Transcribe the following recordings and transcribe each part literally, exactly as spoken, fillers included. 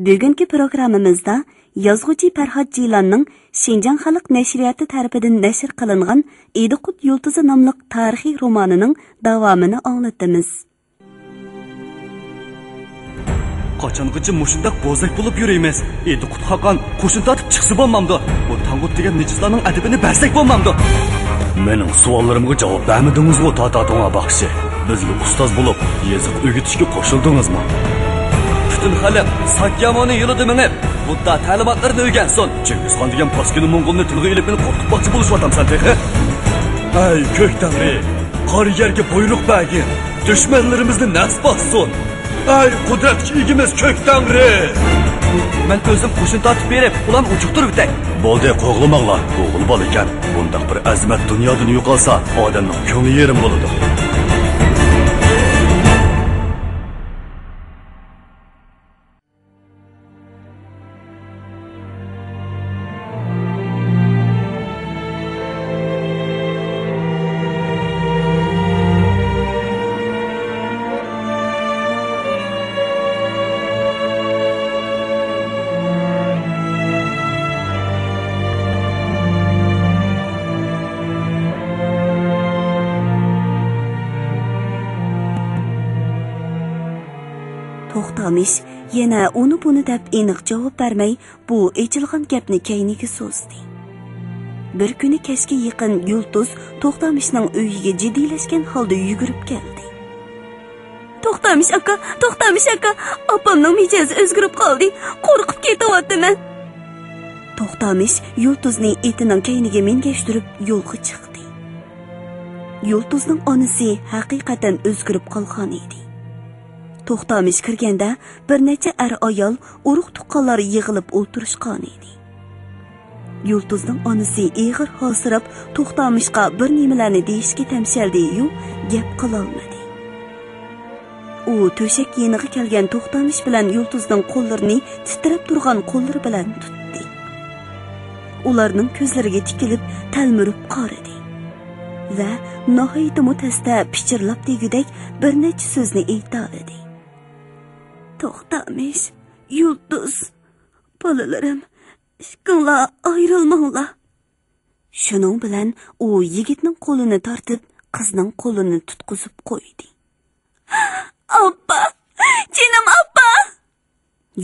بۈگۈنكى پروگراممىمىزدا يازغۇچى پەرھات جىلاننىڭ شىنجاڭ خەلق نەشرىياتى تەرىپىدىن نەشر قىلىنغان ئىدىقۇت يۇلتۇزى ناملىق تارىخىي رومانىنىڭ داۋامىنى ئاڭلىتىمىز. قاچانغىچە مۇشۇنداق بوزەك بولۇپ يۈرىمىز؟ ئىدىقۇت خاقان قوشۇن تارتىپ چىقسا بولمامدۇ؟ بۇ تاڭغۇت دېگەن نىجىسلارنىڭ ئەدىپىنى بەرسەك بولمامدۇ؟ مېنىڭ سوئاللىرىمغا جاۋاب بەرمىدىڭىزغۇ، تاتا توڭا باخشى. بىزگە ئۇستاز بولۇپ، يېزىق ئۆگىتىشكە قوشۇلدىڭىزمۇ؟ پۈتۈن خەلق ساكيامۇنى يولىدا مېڭىپ، بۇددا تەلىماتلىرىنى ئۆگەنسۇن. چىڭگىزخان دېگەن پاسكىنا موڭغۇلنى تىلغا ئېلىپ، مېنى قورقۇتماقچى بولۇشۇۋاتامسەن تېخى؟ ئەي كۆك تەڭرى، قارا يەرگە بۇيرۇق بەرگىن، دۈشمەنلىرىمىزنى نەس باسسۇن. ئەي قۇدرەتكە ئىگىمىز كۆك تەڭرى! مەن ئۆزۈم قوشۇن تارتىپ بېرىپ، ئۇلارنى ئۇجۇقتۇرۇۋېتەي. بولدى، قوغلىماڭلار، ئوغۇل بالا ئىكەن. بۇنداق بىر ئەزىمەت دۇنيادىن يوقالسا، ئادەمنىڭ كۆڭلى يېرىم بولىدۇ. توختامىش يەنە ئۇنى-بۇنى دەپ ئېنىق جاۋاب بەرمەي، بۇ ئېچىلغان گەپنى كەينىگە سوزدى. بىر كۈنى كەچكە يېقىن يۇلتۇز توختامىشنىڭ ئۆيىگە جىددىيلەشكەن ھالدا يۈگۈرۈپ كەلدى. توختامىش ئاكا، توختامىش ئاكا، ئاپامنىڭ مىجەزى ئۆزگىرىپ قالدى. قورقۇپ كېتىۋاتىمەن. توختامىش يۇلتۇزنى ئېتىنىڭ كەينىگە مىنگەشتۈرۈپ يولغا چىقتى. يۇلتۇزنىڭ ئانىسى ھەقىقەتەن ئۆزگىرىپ قالغان ئىدى. توختامىش كىرگەندە بىر نەچچە ئەر-ئايال، ئۇرۇق-تۇغقانلار يىغىلىپ ئولتۇرۇشقان ئىدى. يۇلتۇزنىڭ ئانىسى ئېغىر ھاسىراپ، توختامىشقا بىر نېمىلەرنى دېيىشكە تەمشەلدى-يۇ، گەپ قىلالمىدى. ئۇ تۆشەك يېنىغا كەلگەن توختامىش بىلەن يۇلتۇزنىڭ قوللىرىنى تىترەپ تۇرغان قوللىرى بىلەن تۇتتى. ئۇلارنىڭ كۆزلىرىگە تىكىلىپ تەلمۈرۈپ قارىدى ۋە ناھايىتىمۇ تەستە پىچىرلاپ دېگۈدەك بىر نەچچە سۆزنى ئېيتالىدى. توختامىش، يۇلتۇز، بالىلىرىم، ئىككىڭلار ئايرىلماڭلار. شۇنىڭ بىلەن ئۇ يىگىتنىڭ قولىنى تارتىپ، قىزنىڭ قولىنى تۇتقۇزۇپ قويدى. ئاپا! جېنىم ئاپا!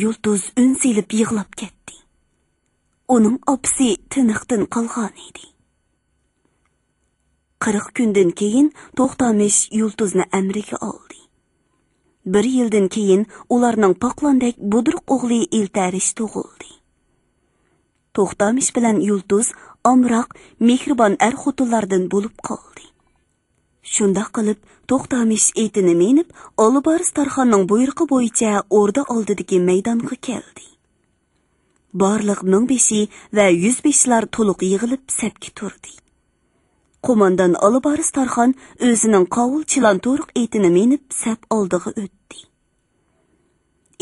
يۇلتۇز ئۈن سېلىپ يىغلاپ كەتتى. ئۇنىڭ ئاپىسى تىنىقتىن قالغان ئىدى. قىرىق كۈندىن كېيىن توختامىش يۇلتۇزنى ئەمرىگە ئالدى. بىر يىلدىن كېيىن ئۇلارنىڭ پاقلاندەك بۇدرۇق ئوغلى ئىلتەرىش تۇغۇلدى. توختامىش بىلەن يۇلتۇز ئامراق، مېھرىبان ئەر-خوتۇنلاردىن بولۇپ قالدى. شۇنداق قىلىپ، توختامىش ئېتىنى مىنىپ، ئالىبارىس تارخاننىڭ بۇيرۇقى بويىچە ئوردا ئالدىدىكى مەيدانغا كەلدى. بارلىق مىڭبېشى ۋە يۈزبېشىلار تولۇق يىغىلىپ سەپكە تۇردى. قوماندان ئالىبارىس تارخان ئۆزىنىڭ قاۋۇل چىلان تورۇق ئېتىنى مىنىپ سەپ ئالدىغا ئۆتتى.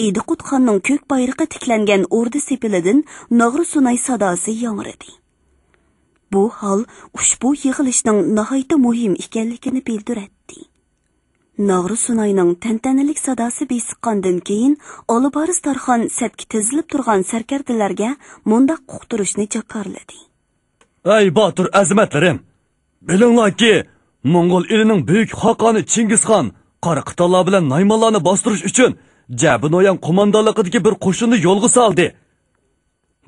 ئىدىقۇت خاننىڭ كۆك بايرىقى تىكلەنگەن ئوردا سېپىلىدىن ناغرا سۇناي ساداسى ياڭرىدى. بۇ ھال ئۇشبۇ يىغىلىشنىڭ ناھايىتى مۇھىم ئىكەنلىكىنى بىلدۈرەتتى. ناغرا سۇناينىڭ تەنتەنىلىك ساداسى بېسىققاندىن كېيىن، ئالىبارىس تارخان سەپكە تىزىلىپ تۇرغان سەركەردىلەرگە مۇنداق ئۇقتۇرۇشنى جاكارلىدى. ئەي باتۇر ئەزىمەتلىرىم! بىلىڭلاركى، موڭغۇل ئېلىنىڭ بۈيۈك خاقانى چىڭگىزخان قاراقىتانلار بىلەن نايمانلارنى باستۇرۇش ئۈچۈن جەبى نويان قوماندانلىقىدىكى بىر قوشۇننى يولغا سالدى.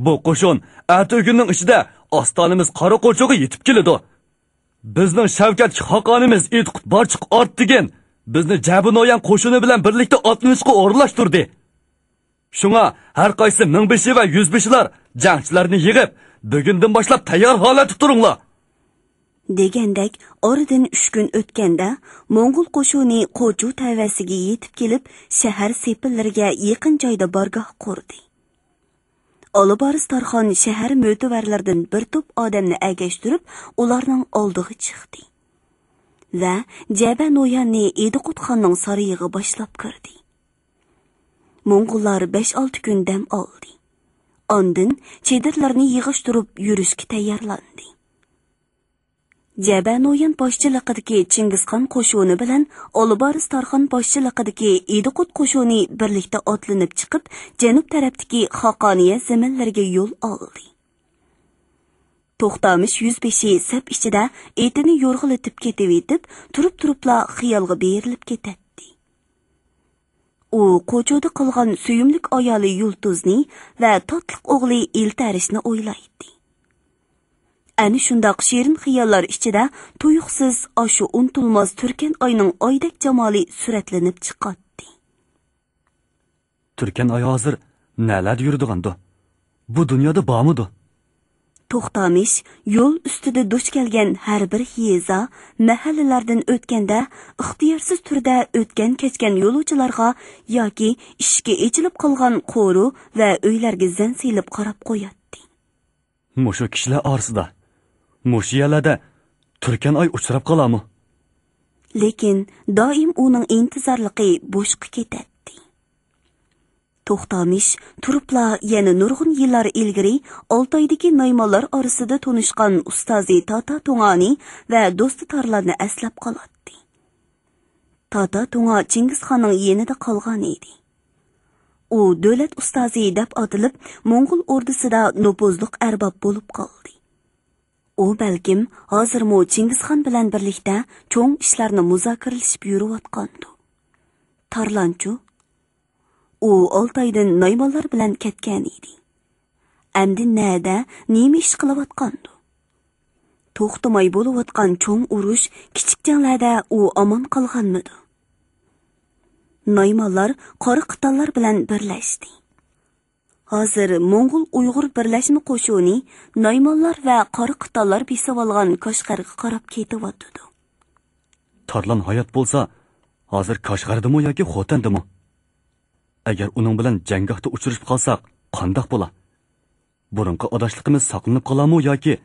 بۇ قوشۇن ئەتىگۈننىڭ ئىچىدە ئاستانىمىز قاراقوچۇغا يېتىپ كېلىدۇ. بىزنىڭ شەۋكەتلىك خاقانىمىز ئىدىقۇت بارچىق ئارتىگىن بىزنى جەبى نويان قوشۇنى بىلەن بىرلىكتە ئاتلىنىشقا ئورۇنلاشتۇردى. شۇڭا ھەر قايسى مىڭبېشى ۋە يۈزبېشىلار جەڭچىلەرنى يىغىپ، بۈگۈندىن باشلاپ تەييار ھالەتتە تۇرۇڭلار. دېگەندەك، ئارىدىن ئۈچ كۈن ئۆتكەندە، موڭغۇل قوشۇنى قوچۇ تەۋەسىگە يېتىپ كېلىپ، شەھەر سېپىللىرىگە يېقىن جايدا بارگاھ قۇردى. ئالىبارىس تارخان شەھەر مۆتىۋەرلىرىدىن بىر توپ ئادەمنى ئەگەشتۈرۈپ، ئۇلارنىڭ ئالدىغا چىقتى ۋە جەبە نوياننى ئىدىقۇت خاننىڭ سارىيىغا باشلاپ كىردى. موڭغۇللار بەش-ئالتە كۈن دەم ئالدى. ئاندىن چېدىرلىرىنى يىغىشتۇرۇپ يۈرۈشكە تەييارلاندى. جەبە نويان باشچىلىقىدىكى چىڭگىزخان قوشۇنى بىلەن ئالبارىس تارخان باشچىلىقىدىكى ئىدىقۇت قوشۇنى بىرلىكتە ئاتلىنىپ چىقىپ، جەنۇب تەرەپتىكى خاقانىيە زېمىنلىرىگە يول ئالدى. توختامىش يۈزبېشى سەپ ئىچىدە ئېتىنى يورغىلىتىپ كېتىۋېتىپ، تۇرۇپ-تۇرۇپلا خىيالغا بېرىلىپ كېتەتتى. ئۇ قوچۇدا قالغان سۆيۈملۈك ئايالى يۇلتۇزنى ۋە تاتلىق ئوغلى ئىلتەرىشنى ئويلايتتى. ئەنە شۇنداق شېرىن خىياللار ئىچىدە تۇيۇقسىز ئاشۇ ئۇنتۇلماس تۈركەن ئاينىڭ ئايدەك جامالى سۈرەتلىنىپ چىقاتتى. تۈركەن ئاي ھازىر نەلەردە يۈرىدىغاندۇ؟ بۇ دۇنيادا بارمىدۇ؟ توختامىش يول ئۈستىدە دۇچ كەلگەن ھەر بىر يېزا، مەھەللىلەردىن ئۆتكەندە، ئىختىيارسىز تۈردە ئۆتكەن-كەچكەن يولۇچىلارغا ياكى ئىشىكى ئېچىلىپ قالغان قورۇ ۋە ئۆيلەرگە زەن سېلىپ قاراپ قوياتتى. مۇشۇ كىشىلەر ئارىسىدا، مۇشۇ يەرلەردە تۈركەن ئاي ئۇچراپ قالامۇ؟ لېكىن دائىم ئۇنىڭ ئىنتىزارلىقى بوشقا كېتەتتى. توختامىش تۇرۇپلا يەنە نۇرغۇن يىللار ئىلگىرى ئالتايدىكى نايمانلار ئارىسىدا تونۇشقان ئۇستازى تاتا تۇڭانى ۋە دوستى تارلاننى ئەسلەپ قالاتتى. تاتا تۇڭا چىڭگىزخاننىڭ يېنىدا قالغان ئىدى. ئۇ دۆلەت ئۇستازى دەپ ئاتىلىپ، موڭغۇل ئوردىسىدا نوپۇزلۇق ئەرباب بولۇپ قالدى. ئۇ بەلكىم ھازىرمۇ چىڭگىزخان بىلەن بىرلىكتە چوڭ ئىشلارنى مۇزاكىرىلىشىپ يۈرۈۋاتقاندۇ؟ تارلانچۇ؟ ئۇ ئالتايدىن نايمانلار بىلەن كەتكەن ئىدى. ئەمدى نەدە، نېمە ئىش قىلىۋاتقاندۇ؟ توختىماي بولۇۋاتقان چوڭ ئۇرۇش، كىچىك جەڭلەردە ئۇ ئامان قالغانمىدۇ؟ نايمانلار قارا قىتانلار بىلەن بىرلەشتى. ھازىر موڭغۇل ئۇيغۇر بىرلەشمە قوشۇنى نايمانلار ۋە قارا قىتانلار بېسىۋالغان كاشغەرگە قاراپ كېتىۋاتىدۇ. تارلان ھايات بولسا، ھازىر كاشغەردىمۇ ياكى خوتەندىمۇ؟ ئەگەر ئۇنىڭ بىلەن جەڭگاھتا ئۇچرىشىپ قالساق، قانداق بولا؟ بۇرۇنقى ئاداشلىقىمىز ساقلىنىپ قالامۇ ياكى؟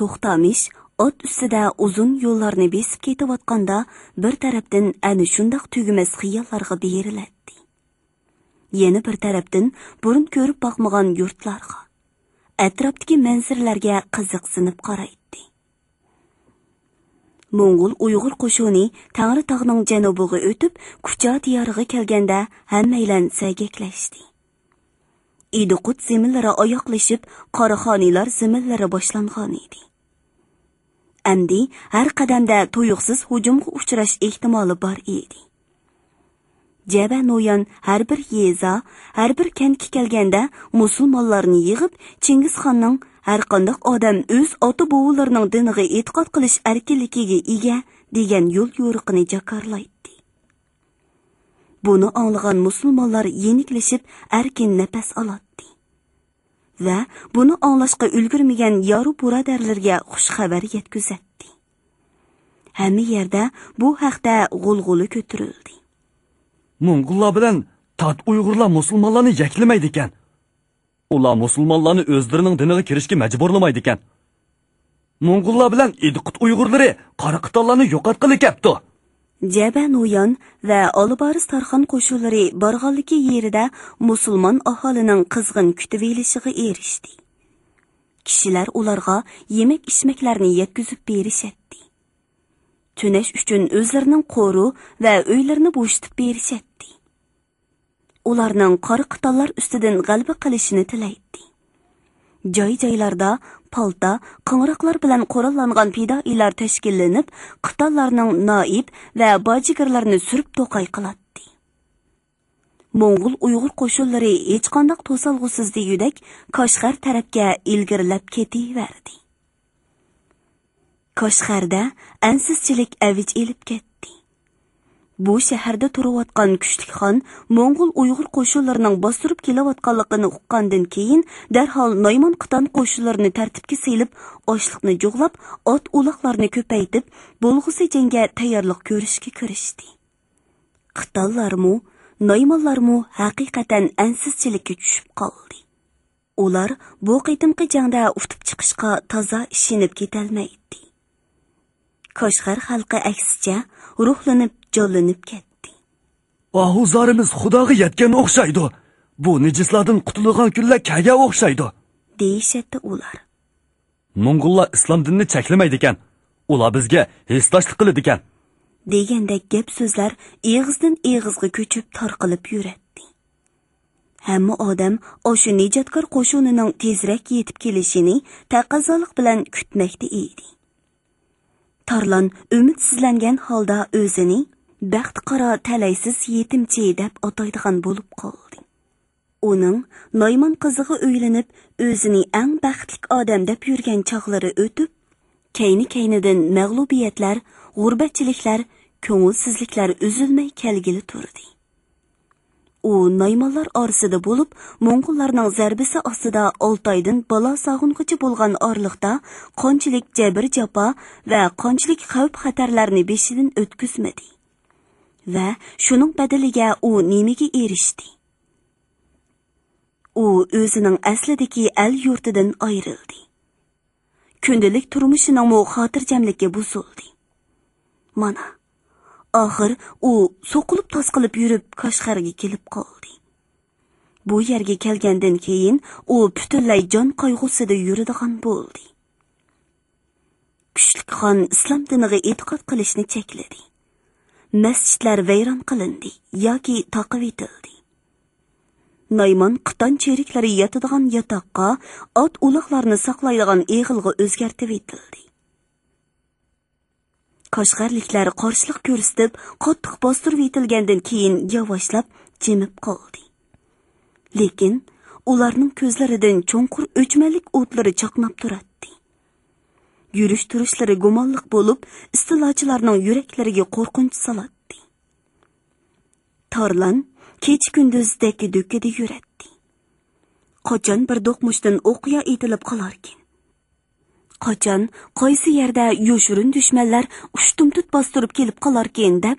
توختامىش ئات ئۈستىدە ئۇزۇن يوللارنى بېسىپ كېتىۋاتقاندا، بىر تەرەپتىن ئەنە شۇنداق تۈگىمەس خىياللارغا بېرىلەتتى. يەنە بىر تەرەپتىن بۇرۇن كۆرۈپ باقمىغان يۇرتلارغا، ئەتراپتىكى مەنزىرىلەرگە قىزىقسىنىپ قارايتتى. موڭغۇل ئۇيغۇر قوشۇنى تەڭرىتاغنىڭ جەنۇبىغا ئۆتۈپ، كۇچا دىيارىغا كەلگەندە ھەممەيلەن سەگەكلەشتى. ئىدىقۇت زېمىنلىرى ئاياغلىشىپ، قاراخانىيلار زېمىنلىرى باشلانغانىدى. ئەمدى ھەر قەدەمدە تۇيۇقسىز ھۇجۇمغا ئۇچراش ئېھتىمالى بار ئىدى. جەبە نويان ھەر بىر يېزا، ھەر بىر كەنتكە كەلگەندە مۇسۇلمانلارنى يىغىپ، چىڭگىزخاننىڭ «ھەرقانداق ئادەم ئۆز ئاتا-بوۋىلىرىنىڭ دىنىغا ئېتىقاد قىلىش ئەركىنلىكىگە ئىگە» دېگەن يول يورۇقىنى جاكارلايتتى. بۇنى ئاڭلىغان مۇسۇلمانلار يېنىكلىشىپ، ئەركىن نەپەس ئالاتتى. ۋە بۇنى ئاڭلاشقا ئۈلگۈرمىگەن يارۇ بۇرادەرلىرىگە خۇش خەۋەر يەتكۈزەتتى. ھەممە يەردە بۇ ھەقتە غۇلغۇلا كۆتۈرۈلدى. موڭغۇللار بىلەن تات ئۇيغۇرلار مۇسۇلمانلارنى يەكلىمەيدىكەن. ئۇلار مۇسۇلمانلارنى ئۆزلىرىنىڭ دىنىغا كىرىشكە مەجبۇرلىمايدىكەن. موڭغۇللار بىلەن ئىدىقۇت ئۇيغۇرلىرى قارا قىتانلارنى يوقاتقىلى كەپتۇ. جەبە نويان ۋە ئالبارىس تارخان قوشۇنلىرى بارغانلىكى يېرىدە مۇسۇلمان ئاھالىنىڭ قىزغىن كۈتۈۋېلىشىغا ئېرىشتى. كىشىلەر ئۇلارغا يېمەك-ئىچمەكلەرنى يەتكۈزۈپ بېرىشەتتى. تۈنەش ئۈچۈن ئۆزلىرىنىڭ قورۇ ۋە ئۆيلىرىنى بوشىتىپ بېرىشەتتى. ئۇلارنىڭ قارا قىتانلار ئۈستىدىن غەلىبە قىلىشىنى تىلەيتتى. جاي-جايلاردا پالتا، قىڭراقلار بىلەن قوراللانغان پىدائىيلار تەشكىللىنىپ، قىتانلارنىڭ نائىب ۋە باجىگىرلىرىنى سۈرۈپ توقاي قىلاتتى. موڭغۇل ئۇيغۇر قوشۇنلىرى ھېچقانداق توسالغۇسىز دېگۈدەك كاشغەر تەرەپكە ئىلگىرىلەپ كېتىۋەردى. كاشغەردە ئەنسىزچىلىك ئەۋج ئېلىپ كەتتى. بۇ شەھەردە تۇرۇۋاتقان كۈچلۈك خان موڭغۇل ئۇيغۇر قوشۇنلىرىنىڭ باستۇرۇپ كېلىۋاتقانلىقىنى ئۇققاندىن كېيىن، دەرھال نايمان قىتان قوشۇنلىرىنى تەرتىپكە سېلىپ، ئاشلىقنى جۇغلاپ، ئات-ئۇلاقلارنى كۆپەيتىپ، بولغۇسى جەڭگە تەييارلىق كۆرۈشكە كىرىشتى. قىتانلارمۇ، نايمانلارمۇ ھەقىقەتەن ئەنسىزچىلىككە چۈشۈپ قالدى. ئۇلار بۇ قېتىمقى جەڭدە ئۇتۇپ چىقىشقا تازا ئىشىنىپ كېتەلمەيتتى. كاشغەر خەلقى ئەكسىچە روھلىنىپ، جانلىنىپ كەتتى. «ئاھۇ زارىمىز خۇداغا يەتكەن ئوخشايدۇ. بۇ نىجىسلاردىن قۇتۇلغان كۈنلەر كەلگەن ئوخشايدۇ» دېيىشەتتى ئۇلار. موڭغۇللار ئىسلام دىنىنى چەكلىمەيدىكەن. ئۇلار بىزگە ھېسداشلىق قىلىدىكەن. دېگەندەك گەپ سۆزلەر ئېغىزدىن ئېغىزغا كۆچۈپ تارقىلىپ يۈرەتتى. ھەممە ئادەم ئاشۇ نىجاتكار قوشۇنىنىڭ تېزرەك يېتىپ كېلىشىنى تەقەززالىق بىلەن كۈتمەكتە ئىدى. تارلان ئۈمىدسىزلەنگەن ھالدا ئۆزىنى بەختى قارا تەلەيسىز يېتىمچى دەپ ئاتايدىغان بولۇپ قالدى. ئۇنىڭ نايمان قىزىغا ئۆيلىنىپ، ئۆزىنى ئەڭ بەختلىك ئادەم دەپ يۈرگەن چاغلىرى ئۆتۈپ، كەينى-كەينىدىن مەغلۇبىيەتلەر، غۇربەتچىلىكلەر، كۆڭۈلسىزلىكلەر ئۈزۈلمەي كەلگىلى تۇردى. ئۇ نايمانلار ئارىسىدا بولۇپ، موڭغۇللارنىڭ زەربىسى ئاستىدا ئالتە ئايدىن بالا ساغۇنغۇچە بولغان ئارىلىقتا قانچىلىك جەبىر-جاپا ۋە قانچىلىك خەۋپ-خەتەرلەرنى بېشىدىن ئۆتكۈزمىدى. ۋە شۇنىڭ بەدىلىگە ئۇ نېمىگە ئېرىشتى؟ ئۇ ئۆزىنىڭ ئەسلىدىكى ئەل يۇرتىدىن ئايرىلدى. كۈندىلىك تۇرمۇشىنىڭمۇ خاتىرجەملىكى بۇزۇلدى. مانا، ئاخىر ئۇ سوقۇلۇپ تاسقىلىپ يۈرۈپ كاشغەرگە كېلىپ قالدى. بۇ يەرگە كەلگەندىن كېيىن ئۇ پۈتۈنلەي جان قايغۇسىدا يۈرىدىغان بولدى. كۈچلۈك خان ئىسلام دىنىغا ئېتىقاد قىلىشنى چەكلىدى. مەسچىتلەر ۋەيران قىلىندى ياكى تاقىۋېتىلدى. نايمان قىتان چېرىكلىرى ياتىدىغان ياتاققا، ئات-ئۇلاغلارنى ساقلايدىغان ئېغىلغا ئۆزگەرتىۋېتىلدى. كاشغەرلىكلەر قارشىلىق كۆرسىتىپ، قاتتىق باستۇرۇۋېتىلگەندىن كېيىن ياۋاشلاپ جىمىپ قالدى. لېكىن ئۇلارنىڭ كۆزلىرىدىن چوڭقۇر ئۆچمەنلىك ئوتلىرى چاقناپ تۇراتتى. يۈرۈش-تۇرۇشلىرى گۇمانلىق بولۇپ، ئىستىلاچىلارنىڭ يۈرەكلىرىگە قورقۇنچ سالاتتى. تارلان كېچە-كۈندۈز دەككە-دۈككىدە يۈرەتتى. قاچان بىر دوقمۇشتىن ئوقيا ئېتىلىپ قالاركىن؟ قاچان، قايسى يەردە يوشۇرۇن دۈشمەنلەر ئۇشتۇمتۇت باستۇرۇپ كېلىپ قالاركىن دەپ،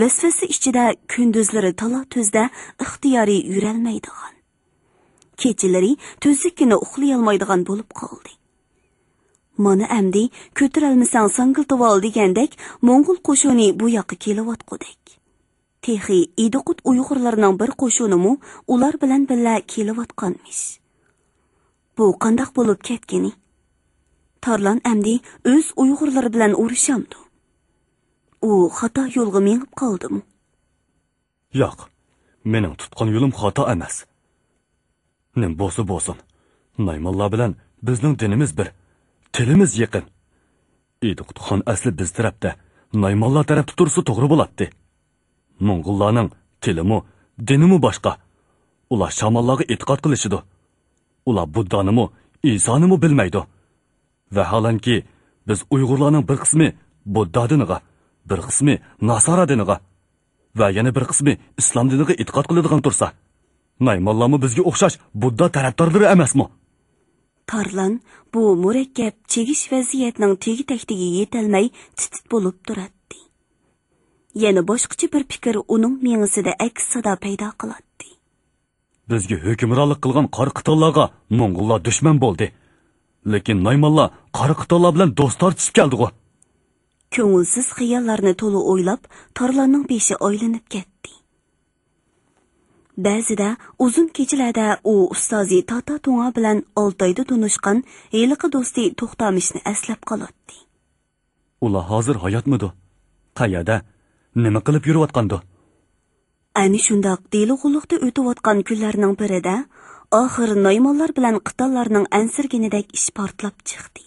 ۋەسۋەسە ئىچىدە كۈندۈزلىرى تالا-تۈزدە ئىختىيارىي يۈرەلمەيدىغان، كېچىلىرى تۈزۈككىنە ئۇخلىيالمايدىغان بولۇپ قالدى. مانا ئەمدى كۆتۈرەلمىسەڭ ساڭگىلتىۋال دېگەندەك موڭغۇل قوشۇنى بۇ ياققا كېلىۋاتقۇدەك. تېخى ئىدىقۇت ئۇيغۇرلىرىنىڭ بىر قوشۇنىمۇ ئۇلار بىلەن بىللە كېلىۋاتقانمىش. بۇ قانداق بولۇپ كەتكىنى؟ تارلان ئەمدى ئۆز ئۇيغۇرلىرى بىلەن ئۇرۇشامدۇ؟ ئۇ خاتا يولغا مېڭىپ قالدىمۇ؟ ياق، مېنىڭ تۇتقان يولۇم خاتا ئەمەس. نېمە بولسا بولسۇن، نايمانلار بىلەن بىزنىڭ دىنىمىز بىر، تىلىمىز يېقىن. ئىدىقۇت خان ئەسلى بىز تەرەپتە، نايمانلار تەرەپتە تۇرسا توغرا بولاتتى. موڭغۇللارنىڭ تىلىمۇ، دىنىمۇ باشقا. ئۇلار شامانلارغا ئېتىقاد قىلىشىدۇ. ئۇلار بۇددانىمۇ، ئىسانىمۇ بىلمەيدۇ. ۋەھالەنكى، بىز ئۇيغۇرلارنىڭ بىر قىسمى بۇددا دىنىغا، بىر قىسمى ناسارا دىنىغا ۋە يەنە بىر قىسمى ئىسلام دىنىغا ئېتىقاد قىلىدىغان تۇرسا، نايمانلارمۇ بىزگە ئوخشاش بۇددا تەرەپدارلىرى ئەمەسمۇ؟ تارلان بۇ مۇرەككەپ، چىگىش ۋەزىيەتنىڭ تېگى-تەكتىگە يېتەلمەي تىت-تىت بولۇپ تۇراتتى. يەنە باشقىچە بىر پىكىر ئۇنىڭ مېڭىسىدە ئەكس سادا پەيدا قىلاتتى. بىزگە ھۆكۈمرانلىق قىلغان قارا قىتانلارغا موڭغۇللار دۈشمەن بولدى. لېكىن نايمانلار قارا قىتانلار بىلەن دوست تارتىشىپ كەلدىغۇ؟ كۆڭۈلسىز خىياللارنى تولا ئويلاپ، تارلاننىڭ بېشى ئايلىنىپ كەتتى. بەزىدە ئۇزۇن كېچىلەردە ئۇ ئۇستازى تاتا تۇڭا بىلەن ئالتايدا تونۇشقان ھېلىقى دوستى توختامىشنى ئەسلەپ قالاتتى. ئۇلار ھازىر ھاياتمىدۇ؟ قەيەردە؟ نېمە قىلىپ يۈرۈۋاتقاندۇ؟ ئەنە شۇنداق دېلىغۇلۇقتا ئۆتۈۋاتقان كۈنلەرنىڭ بىرىدە، ئاخىر نايمانلار بىلەن قىتانلارنىڭ ئەنسىرىگىنىدەك ئىش پارتلاپ چىقتى.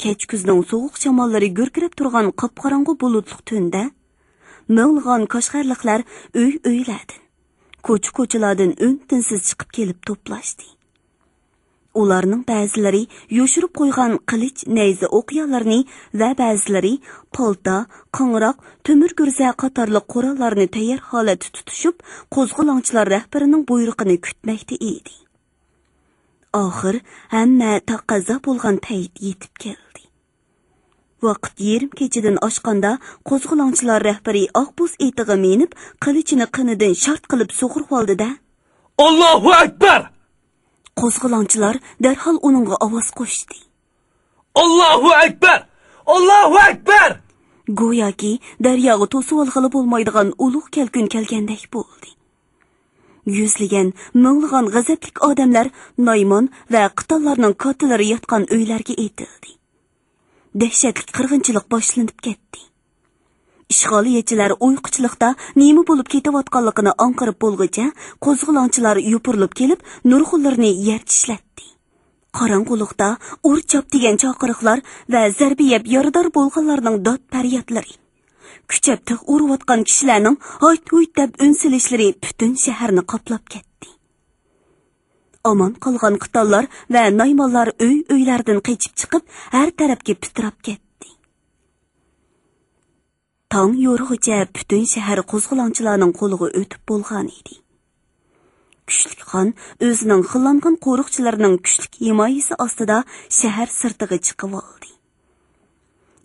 كەچكۈزنىڭ سوغۇق شاماللىرى گۈركىرەپ تۇرغان قاپقاراڭغۇ بۇلۇتلۇق تۈندە، مىڭلىغان كاشغەرلىكلەر ئۆي-ئۆيلەردىن، كوچا-كوچىلاردىن ئۈن-تىنسىز چىقىپ كېلىپ توپلاشتى. ئۇلارنىڭ بەزىلىرى يوشۇرۇپ قويغان قىلىچ، نەيزە، ئوقيالىرىنى ۋە بەزىلىرى پالتا، قاڭراق، تۆمۈر گۈرزە قاتارلىق قوراللارنى تەييار ھالەتتە تۇتۇشۇپ، قوزغىلاڭچىلار رەھبىرىنىڭ بۇيرۇقىنى كۈتمەكتە ئىدى. ئاخىر ھەممە تەقەززا بولغان پەيت يېتىپ كەلدى. ۋاقىت يېرىم كېچىدىن ئاشقاندا، قوزغىلاڭچىلار رەھبىرى ئاقبوز ئېتىغا مىنىپ، قىلىچىنى قېنىدىن شارت قىلىپ سۇغۇرۇۋالدى-دە، «ئاللاھۇ ئەكبەر!» قوزغىلاڭچىلار دەرھال ئۇنىڭغا ئاۋاز قوشتى. «ئاللاھۇ ئەكبەر! ئاللاھۇ ئەكبەر!» گوياكى دەرياغا توسۇۋالغىلى بولمايدىغان ئۇلۇغ كەلكۈن كەلگەندەك بولدى. يۈزلىگەن، مىڭلىغان غەزەپلىك ئادەملەر نايمان ۋە قىتانلارنىڭ كاتتىلىرى ياتقان ئۆيلەرگە ئېتىلدى. دەھشەتلىك قىرغىنچىلىق باشلىنىپ كەتتى. ئىشغالىيەتچىلەر ئۇيقۇچىلىقتا نېمە بولۇپ كېتىۋاتقانلىقىنى ئاڭقىرىپ بولغۇچە، قوزغىلاڭچىلار يوپۇرۇلۇپ كېلىپ، نۇرغۇنلىرىنى يەر چىشلەتتى. قاراڭغۇلۇقتا ئۇر-چاپ دېگەن چاقىرىقلار ۋە زەربە يەپ يارىدار بولغانلارنىڭ داد-پەريادلىرى، كۈچەپ تىغ ئۇرۇۋاتقان كىشىلەرنىڭ ھايت-ھۇيت دەپ ئۈن سېلىشلىرى پۈتۈن شەھەرنى قاپلاپ كەتتى. ئامان قالغان قىتانلار ۋە نايمانلار ئۆي-ئۆيلەردىن قېچىپ چىقىپ، ھەر تەرەپكە پىتىراپ كەتتى. تاڭ يورۇغىچە پۈتۈن شەھەر قوزغىلاڭچىلارنىڭ قولىغا ئۆتۈپ بولغانىدى. كۈچلۈك خان ئۆزىنىڭ خىللانغان قورۇقچىلىرىنىڭ كۈچلۈك ھىمايىسى ئاستىدا شەھەر سىرتىغا چىقىۋالدى.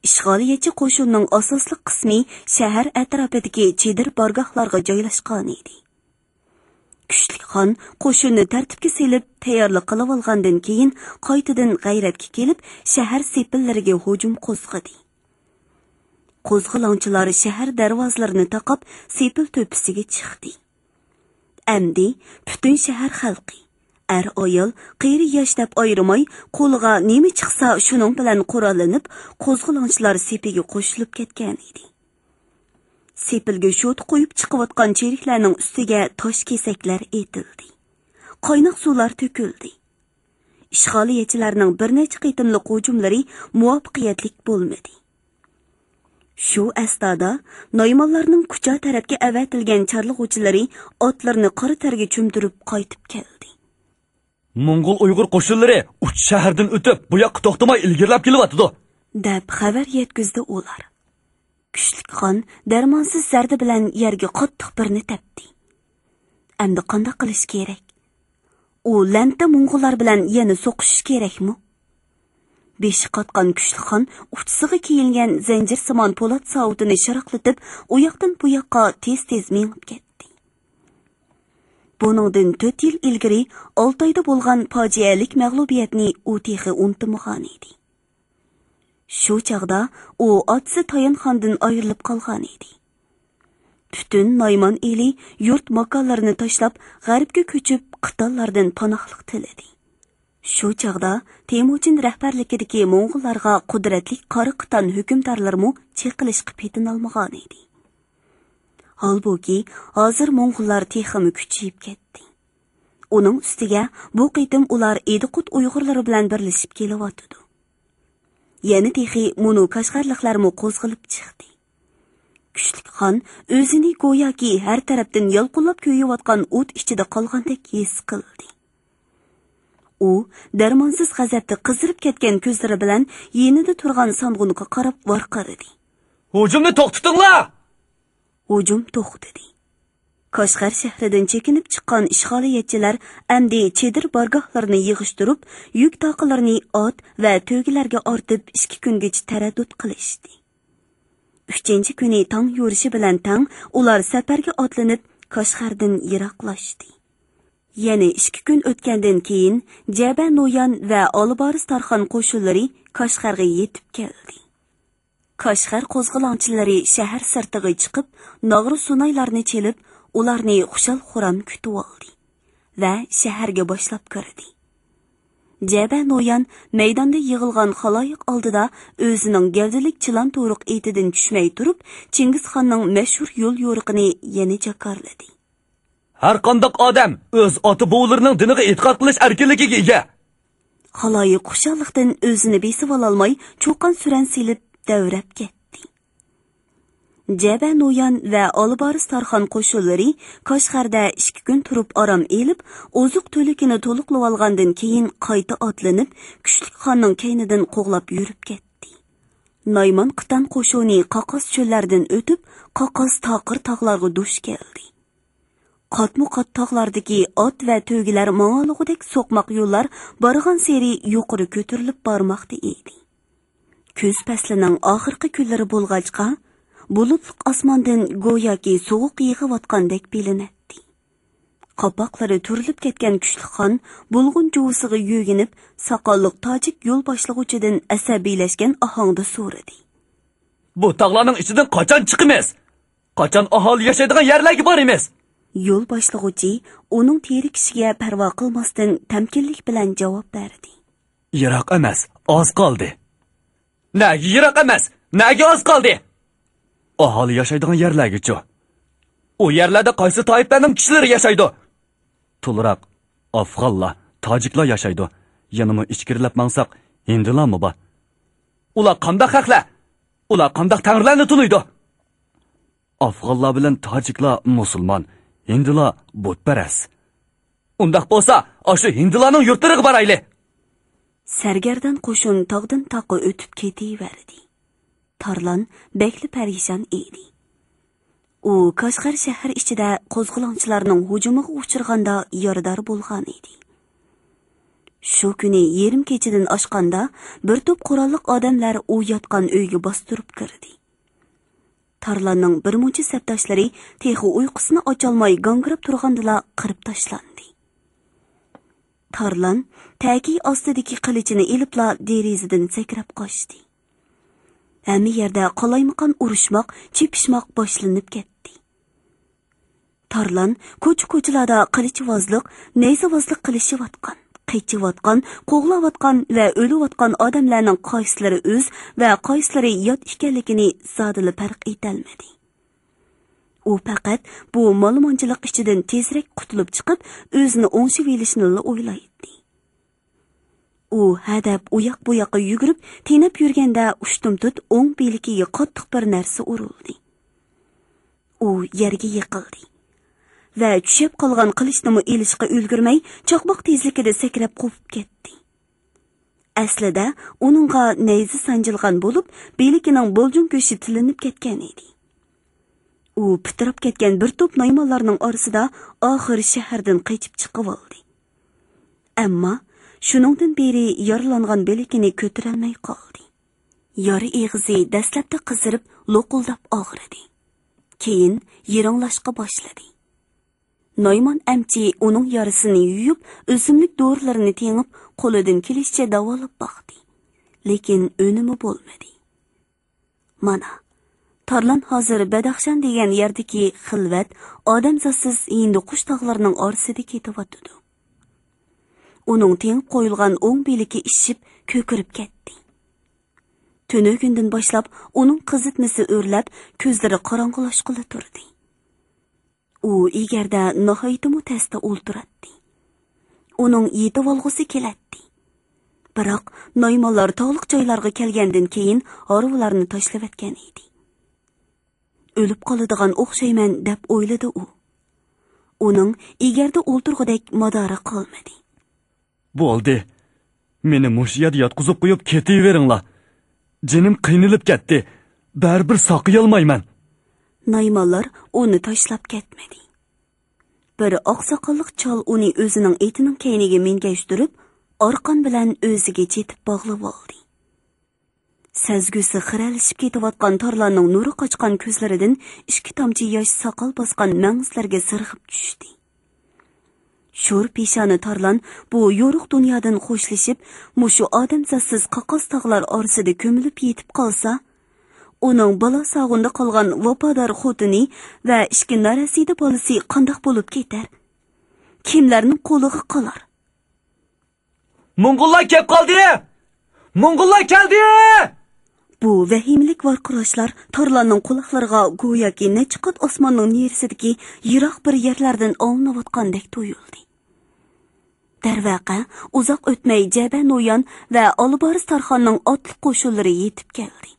ئىشغالىيەتچى قوشۇننىڭ ئاساسلىق قىسمى شەھەر ئەتراپىدىكى چېدىر بارگاھلارغا جايلاشقانىدى. كۈچلۈك خان قوشۇننى تەرتىپكە سېلىپ، تەييارلىق قىلىۋالغاندىن كېيىن، قايتىدىن غەيرەتكە كېلىپ، شەھەر سېپىللىرىگە ھۇجۇم قوزغىدى. قوزغىلاڭچىلار شەھەر دەرۋازىلىرىنى تاقاپ، سېپىل تۆپىسىگە چىقتى. ئەمدى پۈتۈن شەھەر خەلقى، ئەر-ئايال، قېرى-ياش دەپ ئايرىماي، قولىغا نېمە چىقسا، شۇنىڭ بىلەن قوراللىنىپ، قوزغىلاڭچىلار سېپىگە قوشۇلۇپ كەتكەنىدى. سېپىلگە شوتا قويۇپ چىقىۋاتقان چېرىكلەرنىڭ ئۈستىگە تاش كېسەكلەر ئېتىلدى. قايناق سۇلار تۆكۈلدى. ئىشغالىيەتچىلەرنىڭ بىر نەچچە قېتىملىق ھۇجۇملىرى مۇۋەپپەقىيەتلىك بولمىدى. شۇ ئەسنادا نايمانلارنىڭ كۇچا تەرەپكە ئەۋەتىلگەن چارلىغۇچىلىرى ئاتلىرىنى قارا تەرگە چۆمدۈرۈپ قايتىپ كەلدى. موڭغۇل ئۇيغۇر قوشۇنلىرى ئۇچ شەھەردىن ئۆتۈپ، بۇ ياققا توختىماي ئىلگىرىلەپ كېلىۋاتىدۇ، دەپ خەۋەر يەتكۈزدى ئۇلار. كۈچلۈك خان دەرمانسىز زەردە بىلەن يەرگە قاتتىق بىرنى تەپتى. ئەمدى قانداق قىلىش كېرەك؟ ئۇ لەنتە موڭغۇللار بىلەن يەنە سوقۇشۇش كېرەكمۇ؟ بېشى قاتقان كۈچلۈك خان ئۇچىسىغا كىيىلگەن زەنجىرسىمان پولات ساۋۇتىنى شاراقلىتىپ، ئۇياقتىن بۇياققا تېز-تېز مېڭىپ كەتتى. بۇنىڭدىن تۆت يىل ئىلگىرى ئالتايدا بولغان پاجىئەلىك مەغلۇبىيەتنى ئۇ تېخى ئۇنتۇمىغانىدى. شۇ چاغدا ئۇ ئاتىسى تايانخاندىن ئايرىلىپ قالغانىدى. پۈتۈن نايمان ئېلى يۇرت ماكانلىرىنى تاشلاپ، غەربكە كۆچۈپ، قىتانلاردىن پاناھلىق تىلىدى. شۇ چاغدا تېمۇچىن رەھبەرلىكىدىكى موڭغۇللارغا قۇدرەتلىك قارا قىتان ھۆكۈمدارلىرىمۇ چېقىلىشقا پېتىنالمىغانىدى. ھالبۇكى، ھازىر موڭغۇللار تېخىمۇ كۈچىيىپ كەتتى. ئۇنىڭ ئۈستىگە بۇ قېتىم ئۇلار ئىدىقۇت ئۇيغۇرلىرى بىلەن بىرلىشىپ كېلىۋاتىدۇ. يەنە تېخى مۇنۇ كاشغەرلىكلەرمۇ قوزغىلىپ چىقتى. كۈچلۈك خان ئۆزىنى گوياكى ھەر تەرەپتىن يالقۇنلاپ كۆيۈۋاتقان ئوت ئىچىدە قالغاندەك ھېس قىلدى. ئۇ دەرمانسىز غەزەپتە قىزىرىپ كەتكەن كۆزلىرى بىلەن يېنىدا تۇرغان سانغۇنغا قاراپ ۋارقىرىدى. ھۇجۇمنى توختىتىڭلار! ھۇجۇم توختىدى. كاشغەر شەھىرىدىن چېكىنىپ چىققان ئىشغالىيەتچىلەر ئەمدى چېدىر بارگاھلىرىنى يىغىشتۇرۇپ، يۈك تاقىلىرىنى ئات ۋە تۆگىلەرگە ئارتىپ، ئىككى كۈنگىچە تەرەددۇت قىلىشتى. ئۈچىنچى كۈنى تاڭ يورۇشى بىلەن تەڭ ئۇلار سەپەرگە ئاتلىنىپ، كاشغەردىن يىراقلاشتى. يەنە ئىككى كۈن ئۆتكەندىن كېيىن، جەبە نويان ۋە ئالىبارىس تارخان قوشۇنلىرى كاشغەرگە يېتىپ كەلدى. كاشغەر قوزغىلاڭچىلىرى شەھەر سىرتىغا چىقىپ، ناغرا سۇنايلارنى چېلىپ، ئۇلارنى خۇشال-خۇرام كۈتۈۋالدى ۋە شەھەرگە باشلاپ كىردى. جەبە نويان مەيداندا يىغىلغان خالايىق ئالدىدا ئۆزىنىڭ گەۋدىلىك چىلان-تورۇق ئېتىدىن چۈشمەي تۇرۇپ، چىڭگىزخاننىڭ مەشھۇر يول-يورۇقىنى يەنە جاكارلىدى. ھەر قانداق ئادەم ئۆز ئاتا-بوۋىلىرىنىڭ دىنىغا ئېتىقاد قىلىش ئەركىنلىكىگە ئىگە. خالايىق خۇشاللىقتىن ئۆزىنى بېسىۋالالماي، چۇقان-سۈرەن سېلىپ دەۋرەپ كەتتى. جەبە نويان ۋە ئالىبارىس تارخان قوشۇنلىرى كاشغەردە ئىككى كۈن تۇرۇپ ئارام ئېلىپ، ئوزۇق-تۈلۈكىنى تولۇقلىۋالغاندىن كېيىن، قايتا ئاتلىنىپ، كۈچلۈك خاننىڭ كەينىدىن قوغلاپ يۈرۈپ كەتتى. نايمان قىتان قوشۇنى قاقاس چۆللەردىن ئۆتۈپ، قاقاس تاقىر تاغلارغا دۇچ كەلدى. قاتمۇ قات تاغلاردىكى ئات ۋە تۆگىلەر ماڭالىغۇدەك سوقماق يوللار بارغانسېرى يۇقىرى كۆتۈرۈلۈپ بارماقتا ئىدى. كۈز پەسلىنىڭ ئاخىرقى كۈنلىرى بولغاچقا، بۇلۇتلۇق ئاسماندىن گوياكى سوغۇق يېغىۋاتقاندەك بىلىنەتتى. قاپاقلىرى تۈرۈلۈپ كەتكەن كۈچلۈك خان بۇلغۇن جۇۋىسىغا يۆگىنىپ، ساقاللىق تاجىك يول باشلىغۇچىدىن ئەسەبىيلەشكەن ئاھاڭدا سورىدى. بۇ تاغلارنىڭ ئىچىدىن قاچان چىقىمىز؟ قاچان ئاھالە ياشايدىغان يەرلەرگە بارىمىز؟ يول باشلىغۇچى ئۇنىڭ تېرىكىشىگە پەرۋا قىلماستىن تەمكىنلىك بىلەن جاۋاب بەردى. يىراق ئەمەس، ئاز قالدى. نەگە يىراق ئەمەس؟ نەگە ئاز قالدى؟ ئاھالى ياشايدىغان يەرلەرگىچۇ؟ ئۇ يەرلەردە قايسى تائىپىلەرنىڭ كىشىلىرى ياشايدۇ؟ تولىراق ئافغانلار، تاجىكلار ياشايدۇ. يەنىمۇ ئىچكىرىلەپ ماڭساق، ھىندىلارمۇ بار. ئۇلار قانداق خەقلەر؟ ئۇلار قانداق تەڭرىلەرنى تونۇيدۇ؟ ئافغانلار بىلەن تاجىكلار مۇسۇلمان، ھىندىلار بۇتپەرەس. ئۇنداق بولسا، ئاشۇ ھىندىلارنىڭ يۇرتلىرىغا بارايلى. سەرگەردان قوشۇن تاغدىن تاغقا ئۆتۈپ كېتىۋەردى. تارلان بەكلا پەرىشان ئىدى. ئۇ كاشغەر شەھەر ئىچىدە قوزغىلاڭچىلارنىڭ ھۇجۇمىغا ئۇچرىغاندا يارىدار بولغان ئىدى. شۇ كۈنى يېرىم كېچىدىن ئاشقاندا، بىر توپ قوراللىق ئادەملەر ئۇ ياتقان ئۆيگە باستۇرۇپ كىردى. تارلاننىڭ بىرمۇنچە سەپداشلىرى تېخى ئۇيقۇسىنى ئاچالماي گاڭگىراپ تۇرغاندىلا قىرىپ تاشلاندى. تارلان تەكىي ئاستىدىكى قىلىچىنى ئېلىپلا دېرىزىدىن سەكرەپ قاچتى. ھەممە يەردە قالايمىقان ئۇرۇشماق، چېپىشماق باشلىنىپ كەتتى. تارلان كوچا-كوچىلاردا قىلىچۋازلىق، نەيزىۋازلىق قىلىشىۋاتقان، قېچىۋاتقان، قوغلاۋاتقان ۋە ئۆلۈۋاتقان ئادەملەرنىڭ قايسىلىرى ئۆز ۋە قايسىلىرى يات ئىكەنلىكىنى زادىلا پەرق ئېتەلمىدى. ئۇ پەقەت بۇ مالىمانچىلىق ئىچىدىن تېزرەك قۇتۇلۇپ چىقىپ، ئۆزىنى ئوڭشىۋېلىشنىلا ئويلايتتى. ئۇ ھەدەپ ئۇياق-بۇياققا يۈگۈرۈپ، تېنەپ يۈرگەندە ئۇشتۇمتۇت ئوڭ بىلىكىگە قاتتىق بىر نەرسە ئۇرۇلدى. ئۇ يەرگە يىقىلدى ۋە چۈشۈپ قالغان قىلىچنىمۇ ئېلىشقا ئۈلگۈرمەي، چاقماق تېزلىكىدە سەكرەپ قوپۇپ كەتتى. ئەسلىدە ئۇنىڭغا نەيزە سانجىلغان بولۇپ، بىلىكىنىڭ بۇلجۇڭ گۆشى تىلىنىپ كەتكەن ئىدى. ئۇ پىتىراپ كەتكەن بىر توپ نايمانلارنىڭ ئارىسىدا ئاخىر شەھەردىن قېچىپ چىقىۋالدى. ئەمما شۇنىڭدىن بېرى يارىلانغان بىلىكىنى كۆتۈرەلمەي قالدى. يارا ئېغىزى دەسلەپتە قىزىرىپ، لوقۇلداپ ئاغرىدى. كېيىن يىرىڭلاشقا باشلىدى. نايمان ئەمچى ئۇنىڭ يارىسىنى يۇيۇپ، ئۆسۈملۈك دورىلىرىنى تېڭىپ، قولىدىن كېلىشىچە داۋالاپ باقتى. لېكىن ئۈنۈمى بولمىدى. مانا، تارلان ھازىر بەدەخشان دېگەن يەردىكى خىلۋەت، ئادەمزاتسىز ھىندىقۇش تاغلىرىنىڭ ئارىسىدا كېتىۋاتىدۇ. ئۇنىڭ تېڭىپ قويۇلغان ئوڭ بىلىكى ئىششىپ، كۆكىرىپ كەتتى. تۈنۈگۈندىن باشلاپ ئۇنىڭ قىزىتمىسى ئۆرلەپ، كۆزلىرى قاراڭغۇلاشقىلى تۇردى. ئۇ ئېگەردە ناھايىتىمۇ تەستە ئولتۇراتتى. ئۇنىڭ يېتىۋالغۇسى كېلەتتى. بىراق نايمانلار تاغلىق جايلارغا كەلگەندىن كېيىن ھارۋىلارنى تاشلىۋەتكەن ئىدى. ئۆلۈپ قالىدىغان ئوخشايمەن، دەپ ئويلىدى ئۇ. ئۇنىڭ ئېگەردە ئولتۇرغۇدەك مادارى قالمىدى. بولدى. مېنى مۇشۇ يەردە ياتقۇزۇپ قويۇپ كېتىۋېرىڭلار. جېنىم قىينىلىپ كەتتى. بەرىبىر ساقىيالمايمەن. نايمانلار ئۇنى تاشلاپ كەتمىدى. بىر ئاقساقاللىق چال ئۇنى ئۆزىنىڭ ئېتىنىڭ كەينىگە مىنگەشتۈرۈپ، ئارقان بىلەن ئۆزىگە چېتىپ باغلىۋالدى. سەزگۈسى خىرەلىشىپ كېتىۋاتقان تارلاننىڭ نۇرى قاچقان كۆزلىرىدىن ئىككى تامچە ياش ساقال باسقان مەڭزىلەرگە سىرغىپ چۈشتى. شور پېشانە تارلان بۇ يورۇق دۇنيادىن خوشلىشىپ، مۇشۇ ئادەمزاتسىز قاقاس تاغلار ئارىسىدا كۆمۈلۈپ يېتىپ قالسا، ئۇنىڭ بالا ساغۇندا قالغان ۋاپادار خوتۇنى ۋە ئىككى نارەسىدە بالىسى قانداق بولۇپ كېتەر؟ كىملەرنىڭ قولىغا قالار؟ موڭغۇللار كەپ قالدى! موڭغۇللار كەلدى! بۇ ۋەھىمىلىك ۋارقىراشلار تارلاننىڭ قۇلاقلىرىغا گوياكى نەچچە قات ئاسماننىڭ نېرىسىدىكى يىراق بىر يەرلەردىن ئاڭلىنىۋاتقاندەك تۇيۇلدى. دەرۋەقە، ئۇزاق ئۆتمەي جەبە نويان ۋە ئالبارىس تارخاننىڭ ئاتلىق قوشۇنلىرى يېتىپ كەلدى.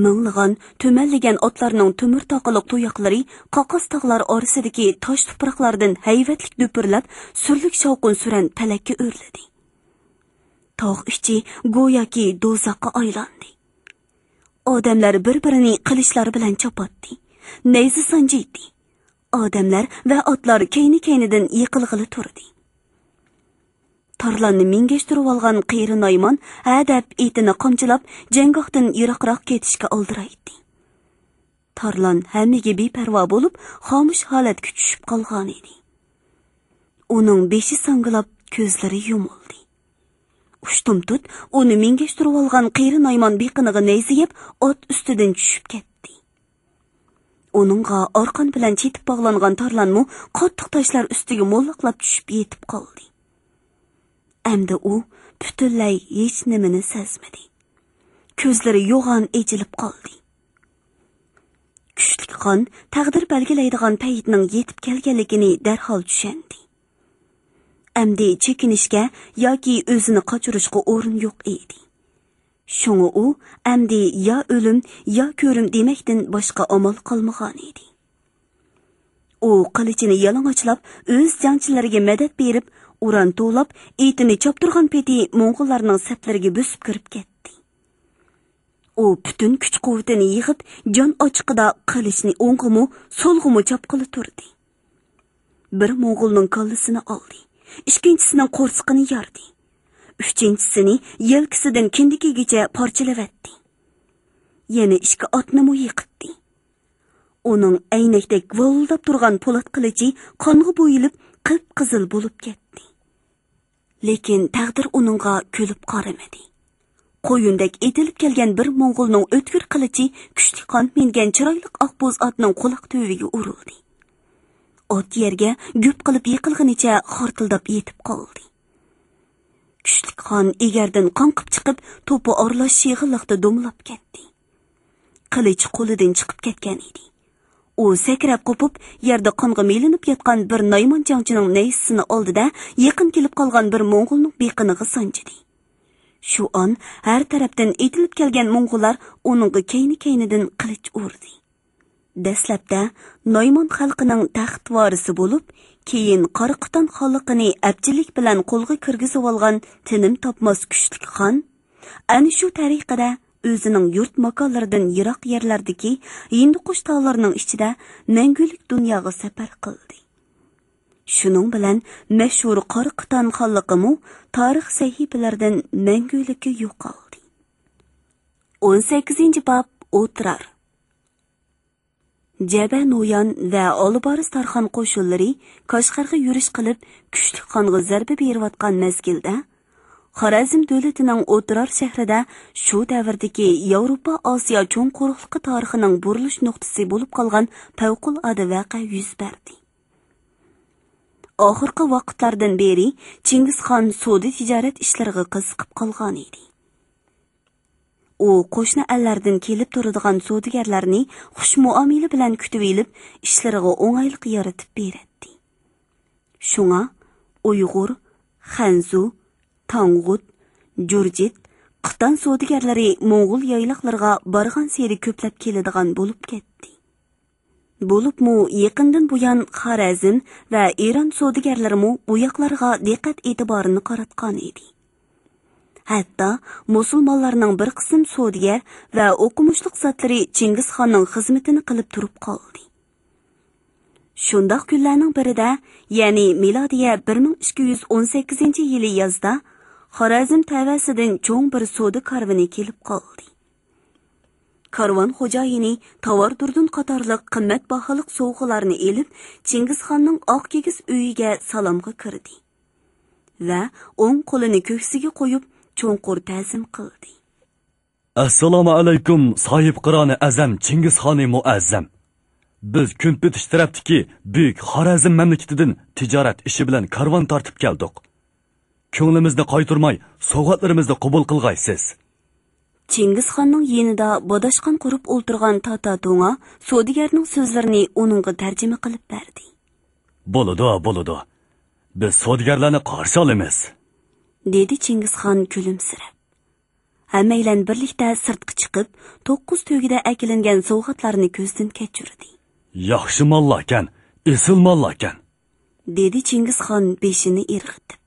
مىڭلىغان، تۈمەنلىگەن ئاتلارنىڭ تۆمۈر تاقىلىق تۇياقلىرى قاقاس تاغلار ئارىسىدىكى تاش تۇپراقلاردىن ھەيۋەتلىك دۈپۈرلەپ، سۈرلۈك شاۋقۇن سۈرەن پەلەككە ئۆرلىدى. تاغ ئىچى گوياكى دوزاخقا ئايلاندى. ئادەملەر بىر-بىرىنى قىلىچلار بىلەن چاپاتتى، نەيزە سانجىيتتى. ئادەملەر ۋە ئاتلار كەينى-كەينىدىن يىقىلغىلى تۇردى. تارلاننى مىنگەشتۈرۈۋالغان قېرى نايمان ھەدەپ ئېتىنى قامچىلاپ، جەڭگاھتىن يىراقراق كېتىشكە ئالدىرايتتى. تارلان ھەممىگە بىپەرۋا بولۇپ، خامۇش ھالەتكە چۈشۈپ قالغانىدى. ئۇنىڭ بېشى ساڭگىلاپ، كۆزلىرى يۇمۇلدى. ئۇشتۇمتۇت ئۇنى مىنگەشتۈرۈۋالغان قېرى نايمان بېقىنىغا نەيزە يەپ، ئات ئۈستىدىن چۈشۈپ كەتتى. ئۇنىڭغا ئارقان بىلەن چېتىپ باغلانغان تارلانمۇ قاتتىق تاشلار ئۈستىگە موللاقلاپ چۈشۈپ يېتىپ قالدى. ئەمدى ئۇ پۈتۈنلەي ھېچ نېمىنى سەزمىدى. كۆزلىرى يوغان ئېچىلىپ قالدى. كۈچلۈك خان تەقدىر بەلگىلەيدىغان پەيتنىڭ يېتىپ كەلگەنلىكىنى دەرھال چۈشەندى. ئەمدى چېكىنىشكە ياكى ئۆزىنى قاچۇرۇشقا ئورۇن يوق ئىدى. شۇڭا ئۇ ئەمدى يا ئۆلۈم، يا كۆرۈم دېمەكتىن باشقا ئامال قالمىغانىدى. ئۇ قىلىچىنى يالىڭاچلاپ، ئۆز جەڭچىلىرىگە مەدەت بېرىپ، ئۇران توۋلاپ، ئېتىنى چاپتۇرغان پېتى موڭغۇللارنىڭ سەپلىرىگە بۆسۈپ كىرىپ كەتتى. ئۇ پۈتۈن كۈچ-قۇۋۋىتىنى يىغىپ، جان ئاچچىقىدا قىلىچنى ئوڭغىمۇ، سولغىمۇ چاپقىلى تۇردى. بىر موڭغۇلنىڭ كاللىسىنى ئالدى. ئىككىنچىسىنىڭ قورسىقىنى ياردى. ئۈچىنچىسىنى يەلكىسىدىن كىندىكىگىچە پارچىلىۋەتتى. يەنە ئىككى ئاتنىمۇ يىقىتتى. ئۇنىڭ ئەينەكتەك ۋۇلۇلداپ تۇرغان پولات قىلىچى قانغا بويىلىپ، قىپقىزىل بولۇپ كەتتى. لېكىن تەقدىر ئۇنىڭغا كۈلۈپ قارىمىدى. قويۇندەك ئېتىلىپ كەلگەن بىر موڭغۇلنىڭ ئۆتكۈر قىلىچى كۈچلۈك خان مىنگەن چىرايلىق ئاقبوز ئاتنىڭ قۇلاق تۈۋىگە ئۇرۇلدى. ئات يەرگە گۈپ قىلىپ يىقىلغىنىچە خارتىلداپ يېتىپ قالدى. كۈچلۈك خان ئېگەردىن قاڭقىپ چىقىپ، توپا ئارىلاش شېغىللىقتا دومىلاپ كەتتى. قىلىچ قولىدىن چىقىپ كەتكەن ئىدى. ئۇ سەكرەپ قوپۇپ، يەردە قانغا مىلىنىپ ياتقان بىر نايمان جەڭچىنىڭ نەيزىسىنى ئالدى-دە، يېقىن كېلىپ قالغان بىر موڭغۇلنىڭ بېقىنىغا سانجىدى. شۇ ئان ھەر تەرەپتىن ئېتىلىپ كەلگەن موڭغۇللار ئۇنىڭغا كەينى-كەينىدىن قىلىچ ئۇردى. دەسلەپتە نايمان خەلقىنىڭ تەخت ۋارىسى بولۇپ، كېيىن قاراقوتان خانلىقىنى ئەپچىللىك بىلەن قولغا كىرگۈزۈۋالغان تىنىم تاپماس كۈچلۈك خان، ئەنە شۇ تەرىقىدە ئۆزىنىڭ يۇرت ماكانلىرىدىن يىراق يەرلەردىكى ھىندىقۇش تاغلىرىنىڭ ئىچىدە مەڭگۈلۈك دۇنياغا سەپەر قىلدى. شۇنىڭ بىلەن مەشھۇر قاراقوتان خانلىقىمۇ تارىخ سەھىپىلىرىدىن مەڭگۈلۈككە يوقالدى. ئون سەككىزىنچى باب، ئوترار. جەبە نويان ۋە ئالىبارىس تارخان قوشۇنلىرى كاشغەرگە يۈرۈش قىلىپ، كۈچلۈك خانغا زەربە بېرىۋاتقان مەزگىلدە، خارەزم دۆلىتىنىڭ ئوترار شەھىرىدە شۇ دەۋردىكى ياۋروپا ئاسىيا چوڭ قۇرۇقلۇقى تارىخىنىڭ بۇرۇلۇش نۇقتىسى بولۇپ قالغان پەۋقۇلئاددە ۋەقە يۈز بەردى. ئاخىرقى ۋاقىتلاردىن بېرى چىڭگىزخان سودا تىجارەت ئىشلىرىغا قىزىقىپ قالغانىدى. ئۇ قوشنا ئەللەردىن كېلىپ تۇرىدىغان سودىگەرلەرنى خۇش مۇئامىلە بىلەن كۈتۈۋېلىپ، ئىشلىرىغا ئوڭايلىق يارىتىپ بېرەتتى. شۇڭا ئۇيغۇر، خەنزۇ، تاڭغۇت، جۇرجىت، قىتان سودىگەرلىرى موڭغۇل يايلاقلىرىغا بارغانسېرى كۆپلەپ كېلىدىغان بولۇپ كەتتى. بولۇپمۇ يېقىندىن بۇيان خارەزم ۋە ئىران سودىگەرلىرىمۇ بۇ ياقلارغا دىققەت ئېتىبارىنى قاراتقان ئىدى. ھەتتا مۇسۇلمانلارنىڭ بىر قىسىم سودىگەر ۋە ئوقۇمۇشلۇق زاتلىرى چىڭگىزخاننىڭ خىزمىتىنى قىلىپ تۇرۇپ قالدى. شۇنداق كۈنلەرنىڭ بىرىدە، يەنى مىلادىيە بىر مىڭ ئىككى يۈز ئون سەككىزىنچى يىلى يازدا، خارەزم تەۋەسىدىن چوڭ بىر سودا كارۋىنى كېلىپ قالدى. كارۋان خوجايىنى تاۋار دۇردۇن قاتارلىق قىممەت باھالىق سوۋغىلارنى ئېلىپ، چىڭگىزخاننىڭ ئاق كىگىز ئۆيىگە سالامغا كىردى ۋە ئوڭ قولىنى كۆكسىگە قويۇپ، چوڭقۇر تەزىم قىلدى. ئەسسالامۇ ئەلەيكۇم، ساھىبقىرانى ئەزەم چىڭگىزخانى مۇئەززەم! بىز كۈنپېتىش تەرەپتىكى بۈيۈك خارەزم مەملىكىتىدىن تىجارەت ئىشى بىلەن كارۋان تارتىپ كەلدۇق. كۆڭلىمىزنى قايتۇرماي، سوۋغاتلىرىمىزنى قوبۇل قىلغايسىز. چىڭگىزخاننىڭ يېنىدا باداشقان قۇرۇپ ئولتۇرغان تاتا توڭا سودىگەرنىڭ سۆزلىرىنى ئۇنىڭغا تەرجىمە قىلىپ بەردى. بولىدۇ، بولىدۇ. بىز سودىگەرلەرنى قارشى ئالىمىز، دېدى چىڭگىزخان كۈلۈمسىرەپ. ھەممەيلەن بىرلىكتە سىرتقا چىقىپ، توققۇز تۆگىدە ئەكېلىنگەن سوۋغاتلارنى كۆزدىن كەچۈردى. ياخشى ماللاركەن، ئېسىل ماللاركەن، دېدى چىڭگىزخان بېشىنى ئىرغىتىپ.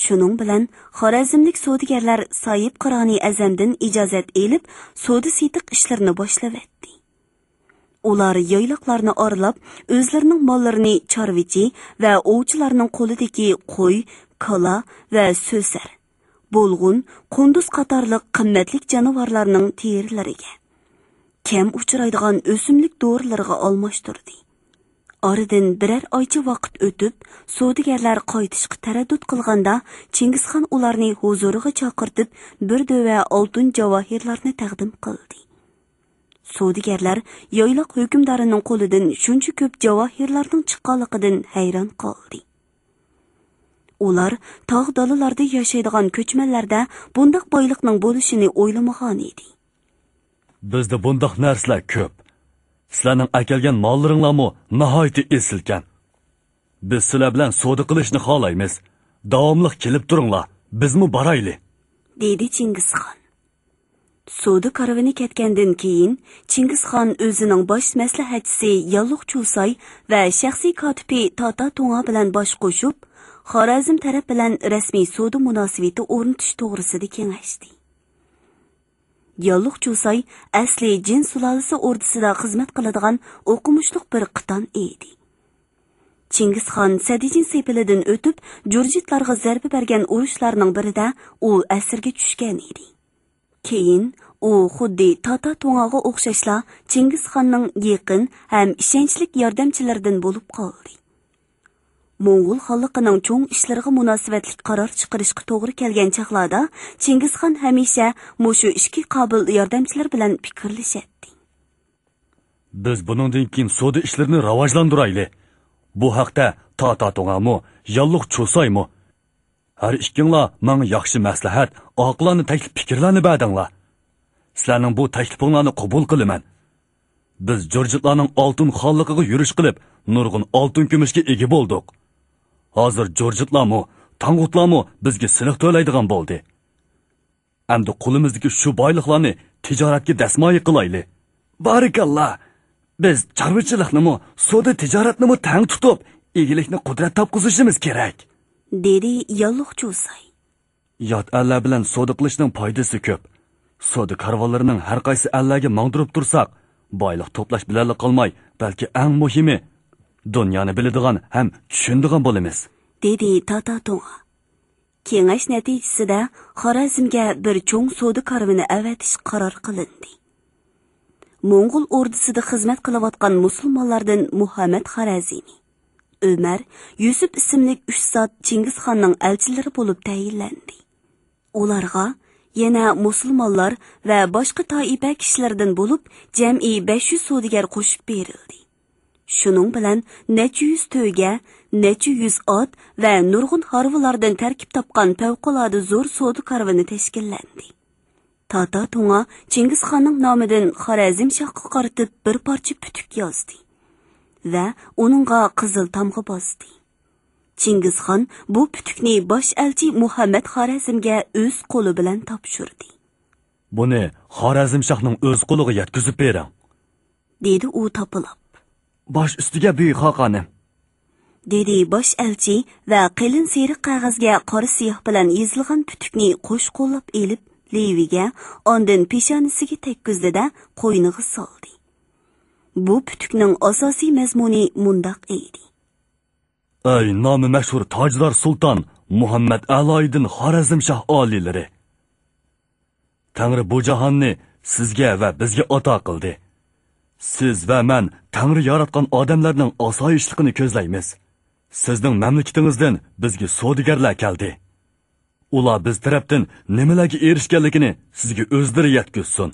شۇنىڭ بىلەن خارەزملىك سودىگەرلەر ساھىبقىرانى ئەزەمدىن ئىجازەت ئېلىپ، سودا سېتىق ئىشلىرىنى باشلىۋەتتى. ئۇلار يايلاقلارنى ئارىلاپ، ئۆزلىرىنىڭ ماللىرىنى چارۋىچى ۋە ئوۋچىلارنىڭ قولىدىكى قوي، كالا ۋە سۆسەر، بۇلغۇن، قۇندۇز قاتارلىق قىممەتلىك جانىۋارلارنىڭ تېرىلىرىگە، كەم ئۇچرايدىغان ئۆسۈملۈك دورىلىرىغا ئالماشتۇردى. ئارىدىن بىرەر ئايچە ۋاقىت ئۆتۈپ، سودىگەرلەر قايتىشقا تەرەددۇت قىلغاندا، چىڭگىزخان ئۇلارنى ھۇزۇرىغا چاقىرتىپ، بىر دۆۋە ئالتۇن جاۋاھىرلارنى تەقدىم قىلدى. سودىگەرلەر يايلاق ھۆكۈمدارىنىڭ قولىدىن شۇنچە كۆپ جاۋاھىرلارنىڭ چىققانلىقىدىن ھەيران قالدى. ئۇلار تاغ دالىلاردا ياشايدىغان كۆچمەنلەردە بۇنداق بايلىقنىڭ بولۇشىنى ئويلىمىغان ئىدى. بىزدە بۇنداق نەرسىلەر كۆپ. سىلەرنىڭ ئەكەلگەن ماللىرىڭلارمۇ ناھايىتى ئېسىلكەن. بىز سىلەر بىلەن سودا قىلىشنى خالايمىز. داۋاملىق كېلىپ تۇرۇڭلار، بىزمۇ بارايلى. دېدى چىڭگىزخان. سودا كارۋىنى كەتكەندىن كېيىن، چىڭگىزخان ئۆزىنىڭ باش مەسلىھەتچىسى ياللۇق چۇساي ۋە شەخسىي كاتىپى تاتا تۇڭا بىلەن باش قوشۇپ، خارەزم تەرەپ بىلەن رەسمىي سودا مۇناسىۋىتى ئورنىتىش توغرىسىدا كېڭەشتى. ياللۇق چۇساي ئەسلى جىن سۇلالىسى ئوردىسىدا خىزمەت قىلىدىغان ئوقۇمۇشلۇق بىر قىتان ئىدى. چىڭگىزخان سەدىجىن سېپىلىدىن ئۆتۈپ، جۇرجىتلارغا زەربە بەرگەن ئۇرۇشلارنىڭ بىرىدە ئۇ ئەسىرگە چۈشكەن ئىدى. كېيىن ئۇ خۇددى تاتا تۇڭاغا ئوخشاشلا چىڭگىزخاننىڭ يېقىن ھەم ئىشەنچلىك ياردەمچىلىرىدىن بولۇپ قالدى. موڭغۇل خانلىقىنىڭ چوڭ ئىشلىرىغا مۇناسىۋەتلىك قارار چىقىرىشقا توغرا كەلگەن چاغلاردا چىڭگىزخان ھەمىشە مۇشۇ ئىككى قابىل ياردەمچىلەر بىلەن پىكىرلىشەتتى. بىز بۇنىڭدىن كېيىن سودا ئىشلىرىنى راۋاجلاندۇرايلى. بۇ ھەقتە تاتا تۇڭامۇ، ياللۇق چۇسايمۇ، ھەر ئىككىڭلار ماڭا ياخشى مەسلىھەت، ئاقىلانە تەكلىپ پىكىرلەرنى بەردىڭلار. سىلەرنىڭ بۇ تەكلىپىڭلارنى قوبۇل قىلىمەن. بىز جۇرجىتلارنىڭ ئالتۇن خانلىقىغا يۈرۈش قىلىپ، نۇرغۇن ئالتۇن كۈمۈشكە ئىگە بولدۇق. ھازىر جۇرجىتلارمۇ، تاڭغۇتلارمۇ بىزگە سېلىق تۆلەيدىغان بولدى. ئەمدى قولىمىزدىكى شۇ بايلىقلارنى تىجارەتكە دەسمايە قىلايلى. بارىكاللا! بىز چارۋىچىلىقنىمۇ، سودا تىجارەتنىمۇ تەڭ تۇتۇپ، ئىگىلىكنى قۇدرەت تاپقۇزۇشىمىز كېرەك. دېدى ياللۇق چۇساي. يات ئەللەر بىلەن سودا قىلىشنىڭ پايدىسى كۆپ. سودا كارۋانلىرىنىڭ ھەر قايسى ئەللەرگە ماڭدۇرۇپ تۇرساق، بايلىق توپلاش بىلەنلا قالماي، بەلكى ئەڭ مۇھىمى، دۇنيانى بىلىدىغان ھەم چۈشىنىدىغان بولىمىز. دېدى تاتا تۇڭا. كېڭەش نەتىجىسىدە خارەزمگە بىر چوڭ سودا كارۋىنى ئەۋەتىش قارار قىلىندى. موڭغۇل ئوردىسىدا خىزمەت قىلىۋاتقان مۇسۇلمانلاردىن مۇھەممەد خارەزمى، ئۆمەر، يۈسۈپ ئىسىملىك ئۈچ زات چىڭگىزخاننىڭ ئەلچىلىرى بولۇپ تەيىنلەندى. ئۇلارغا يەنە مۇسۇلمانلار ۋە باشقا تائىپە كىشىلىرىدىن بولۇپ جەمئىي بەش يۈز سودىگەر قوشۇپ بېرىلدى. شۇنىڭ بىلەن نەچچە يۈز تۆگە، نەچچە يۈز ئات ۋە نۇرغۇن ھارۋىلاردىن تەركىب تاپقان پەۋقۇلئاددە زور سودا كارۋىنى تەشكىللەندى. تاتا تۇڭا چىڭگىزخاننىڭ نامىدىن خارەزم شاھقا قارىتىپ بىر پارچە پۈتۈك يازدى ۋە ئۇنىڭغا قىزىل تامغا باستى. چىڭگىزخان بۇ پۈتۈكنى باش ئەلچى مۇھەممەد خارەزمگە ئۆز قولى بىلەن تاپشۇردى. بۇنى خارەزم شاھنىڭ ئۆز قولىغا يەتكۈزۈپ بېرىڭ. دېدى ئۇ تاپىلاپ. باش ئۈستىگە بۈيۈك خاقانىم. دېدى باش ئەلچى ۋە قېلىن سېرىق قەغەزگە قارا سىياھ بىلەن يېزىلغان پۈتۈكنى قوش قوللاپ ئېلىپ، لېۋىگە، ئاندىن پېشانىسىگە تەگكۈزدى-دە، قوينىغا سالدى. بۇ پۈتۈكنىڭ ئاساسىي مەزمۇنى مۇنداق ئىدى. ئەي نامى مەشھۇر تاجدار سۇلتان مۇھەممەد ئەلايىدىن خارەزمشاھ ئالىيلىرى! تەڭرى بۇ جاھاننى سىزگە ۋە بىزگە ئاتا قىلدى. سىز ۋە مەن تەڭرى ياراتقان ئادەملەرنىڭ ئاسايىشلىقىنى كۆزلەيمىز. سىزنىڭ مەملىكىتىڭىزدىن بىزگە سودىگەرلەر كەلدى. ئۇلار بىز تەرەپتىن نېمىلەرگە ئېرىشكەنلىكىنى سىزگە ئۆزلىرى يەتكۈزسۇن.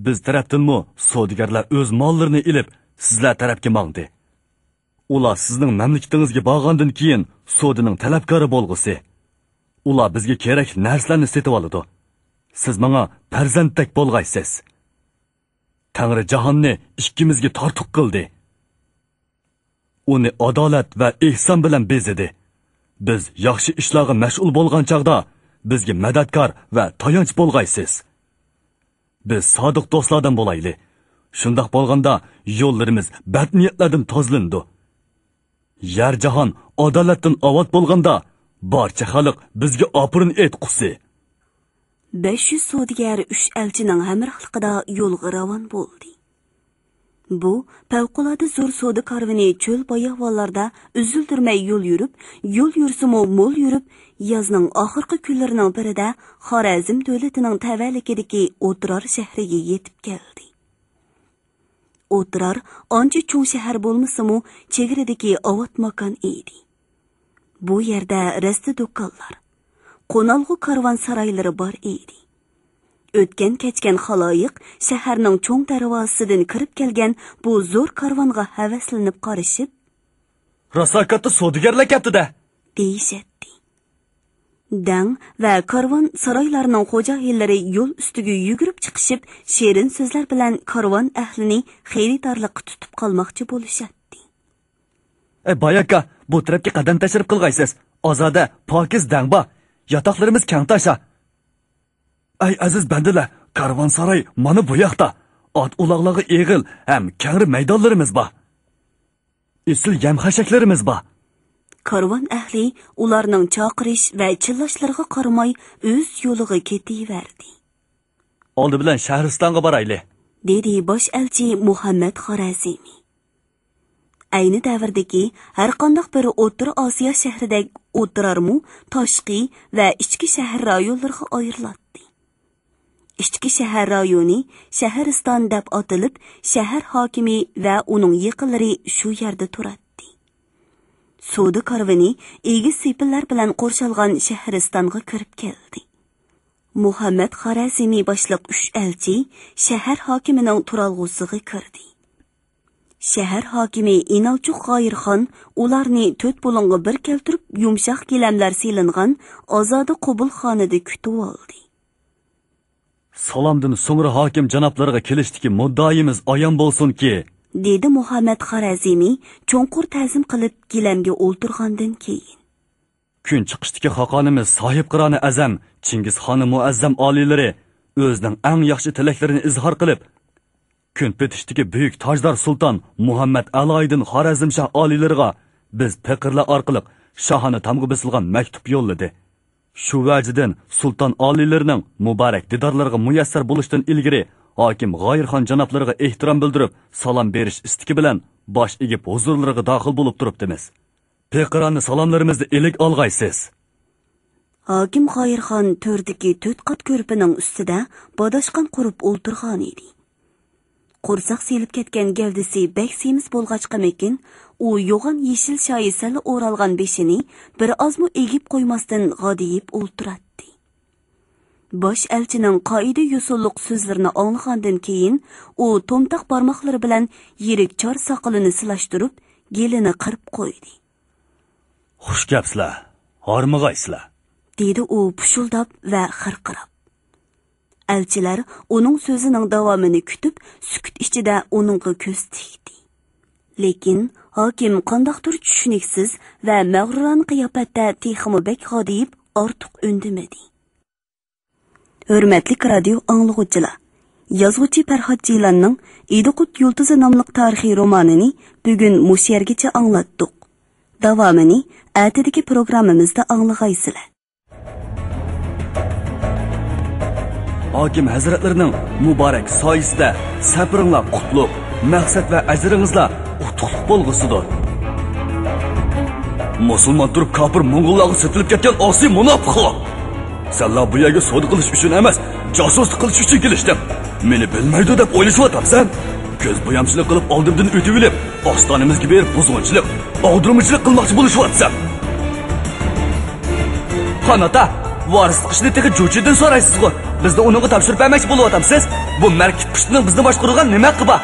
بىز تەرەپتىنمۇ سودىگەرلەر ئۆز ماللىرىنى ئېلىپ، سىزلەر تەرەپكە ماڭدى. ئۇلار سىزنىڭ مەملىكىتىڭىزگە بارغاندىن كېيىن، سودىنىڭ تەلەپكارى بولغۇسى. ئۇلار بىزگە كېرەك نەرسىلەرنى سېتىۋالىدۇ. سىز ماڭا پەرزەنتتەك بولغايسىز. تەڭرى جاھاننى ئىككىمىزگە تارتۇق قىلدى. ئۇنى ئادالەت ۋە ئېھسان بىلەن بېزىدى. بىز ياخشى ئىشلارغا مەشغۇل بولغان چاغدا، بىزگە مەدەتكار ۋە تايانچ بولغايسىز. بىز سادىق دوستلاردىن بولايلى. شۇنداق بولغاندا، يوللىرىمىز بەدنىيەتلەردىن تازىلىنىدۇ. يەر جاھان ئادالەتتىن ئاۋات بولغاندا، بارچە خەلق بىزگە ئاپىرىن ئېيتقۇسى. بەش يۈز سودىگەر ئۈچ ئەلچىنىڭ ھەمراھلىقىدا يولغا راۋان بولدى. بۇ پەۋقۇلئاددە زور سودا كارۋىنى چۆل باياۋانلاردا ئۈزۈلدۈرمەي يول يۈرۈپ، يول يۈرسىمۇ مول يۈرۈپ، يازنىڭ ئاخىرقى كۈنلىرىنىڭ بىرىدە خارەزم دۆلىتىنىڭ تەۋەلىكىدىكى ئوترار شەھىرىگە يېتىپ كەلدى. ئوترار ئانچە چوڭ شەھەر بولمىسىمۇ، چېگرىدىكى ئاۋات ماكان ئىدى. بۇ يەردە رەستە دۇكانلار، قونالغۇ كارۋان سارايلىرى بار ئىدى. ئۆتكەن-كەچكەن خالايىق شەھەرنىڭ چوڭ دەرۋازىسىدىن كىرىپ كەلگەن بۇ زور كارۋانغا ھەۋەسلىنىپ قارىشىپ، «راسا كاتتا سودىگەرلەر كەپتۇ-دە!» دېيىشەتتى. دەڭ ۋە كارۋان سارايلارنىڭ خوجايىنلىرى يول ئۈستىگە يۈگۈرۈپ چىقىشىپ، شېرىن سۆزلەر بىلەن كارۋان ئەھلىنى خېرىدارلىققا تۇتۇپ قالماقچى بولۇشاتتى. «ئەي باي ئاكا، بۇ تەرەپكە قەدەم تەشرىپ قىلغايسىز. ئازادە، پاكىز دەڭ بار. ياتاقلىرىمىز كەڭ تاشا. ئەي ئەزىز بەندىلەر، كارۋانساراي مانا بۇ ياقتا. ئات-ئۇلاغلارغا ئېغىل ھەم كەڭرى مەيدانلىرىمىز بار. ئېسىل يەم-خەشەكلىرىمىز بار.» كارۋان ئەھلى ئۇلارنىڭ چاقىرىش ۋە چىللاشلىرىغا قارىماي ئۆز يولىغا كېتىۋەردى. «ئالدى بىلەن شەھرىستانغا بارايلى.» دېدى باش ئەلچى مۇھەممەد خارەزمى. ئەينى دەۋردىكى ھەرقانداق بىر ئوتتۇرا ئاسىيا شەھىرىدەك ئوتتۇرارمۇ تاشقى ۋە ئىچكى شەھەر رايونلىرىغا ئايرىلاتتى. ئىچكى شەھەر رايونى شەھەرىستان دەپ ئاتىلىپ، شەھەر ھاكىمى ۋە ئۇنىڭ يېقىنلىرى شۇ يەردە تۇراتتى. سودا كارۋىنى ئېگىز سېپىللەر بىلەن قورشالغان شەھەرىستانغا كىرىپ كەلدى. مۇھەممەد خارەزمى باشلىق ئۈچ ئەلچى شەھەر ھاكىمىنىڭ تۇرالغۇسىغا كىردى. شەھەر ھاكىمى ئىنالچۇق غايىرخان ئۇلارنى تۆت بۇلۇڭغا بىر كەلتۈرۈپ، يۇمشاق گىلەملەر سېلىنغان ئازادە قوبۇلخانىدا كۈتۈۋالدى. «سالامدىن سوڭرا ھاكىم جانابلىرىغا كېلىشتىكى مۇددىئايىمىز ئايان بولسۇنكى»، دېدى مۇھەممەد خارەزمى چوڭقۇر تەزىم قىلىپ گىلەمگە ئولتۇرغاندىن كېيىن. «كۈن چىقىشتىكى خاقانىمىز ساھىبقىرانە ئەزەم چىڭگىزخاننى مۇئەززەم ئالىيلىرى ئۆزىنىڭ ئەڭ ياخشى تىلەكلىرىنى ئىزھار قىلىپ، كۈن پېتىشتىكى بۈيۈك تاجدار سۇلتان مۇھەممەد ئەلايىدىن خارەزمشاھ ئالىيلىرىغا بىز پېقىرلار ئارقىلىق شاھانە تامغا بېسىلغان مەكتۇپ يوللىدى. شۇ ۋەجىدىن سۇلتان ئالىيلىرىنىڭ مۇبارەك دىدارلىرىغا مۇيەسسەر بولۇشتىن ئىلگىرى، ھاكىم غايىرخان جانابلىرىغا ئېھتىرام بىلدۈرۈپ، سالام بېرىش ئىستىكى بىلەن باش ئېگىپ ھۇزۇرلىرىغا داخىل بولۇپ تۇرۇپتىمىز. پېقىرانە سالاملىرىمىزنى ئىلىك ئالغايسىز.» ھاكىم غايىرخان تۆردىكى تۆت قات كۆرپىنىڭ ئۈستىدە باداشقان قۇرۇپ ئولتۇرغانىدى. قورساق سېلىپ كەتكەن گەۋدىسى بەك سېمىز بولغاچقىمىكىن، ئۇ يوغان يېشىل شايى سەللە ئورالغان بېشىنى بىر ئازمۇ ئېگىپ قويماستىن غادىيىپ ئولتۇراتتى. باش ئەلچىنىڭ قائىدە-يوسۇنلۇق سۆزلىرىنى ئاڭلىغاندىن كېيىن، ئۇ تومتاق بارماقلىرى بىلەن يىرىك چار ساقىلىنى سىلاشتۇرۇپ، گېلىنى قىرىپ قويدى. «خۇش كەپسىلەر، ھارمىغايسىلەر.» دېدى ئۇ پۇشۇلداپ ۋە خىرقىراپ. ئەلچىلەر ئۇنىڭ سۆزىنىڭ داۋامىنى كۈتۈپ، سۈكۈت ئىچىدە ئۇنىڭغا كۆز تىكتى. لېكىن ھاكىم قانداقتۇر چۈشىنىكسىز ۋە مەغرۇرانە قىياپەتتە تېخىمۇ بەك غادىيىپ، ئارتۇق ئۈندىمىدى. ھۆرمەتلىك رادىيو ئاڭلىغۇچىلار، يازغۇچى پەرھات جىلاننىڭ ئىدىقۇت يۇلتۇزى ناملىق تارىخىي رومانىنى بۈگۈن مۇشۇ يەرگىچە ئاڭلاتتۇق. داۋامىنى ئەتىدىكى پروگراممىمىزدا ئاڭلىغايسىلەر. ھاكىم ھەزرەتلىرىنىڭ مۇبارەك سايىسىدە سەپىرىڭلار قۇتلۇق، مەقسەت ۋە ئەجرىڭىزلەر ئۇتۇقلۇق بولغۇسىدۇر. مۇسۇلمان تۇرۇپ كاپىر موڭغۇللارغا سېتىلىپ كەتكەن ئاسىي مۇناپىقلار! سەنلەر بۇ يەرگە سودا قىلىش ئۈچۈن ئەمەس، جاسۇسلۇق قىلىش ئۈچۈن كېلىشتىڭ. مېنى بىلمەيدۇ دەپ ئويلىشىۋاتامسەن؟ كۆز بويامچىلىق قىلىپ ئالدىمدىن ئۆتۈۋېلىپ، ئاستانىمىزگە بېرىپ بۇزغۇنچىلىق، ئاغدۇرمىچىلىق قىلماقچى بولۇشۇۋاتىسەن. خان ئاتا، ۋارىسلىق ئىشىنى تېخى جۇچىدىن سورايسىزغۇ؟ بىزنى ئۇنىڭغا تاپشۇرۇپ بەرمەكچى بولۇۋاتامسىز؟ بۇ مەركىتە قۇشىنىڭ بىزنى باشقۇرىدىغان نېمە ھەققى بار؟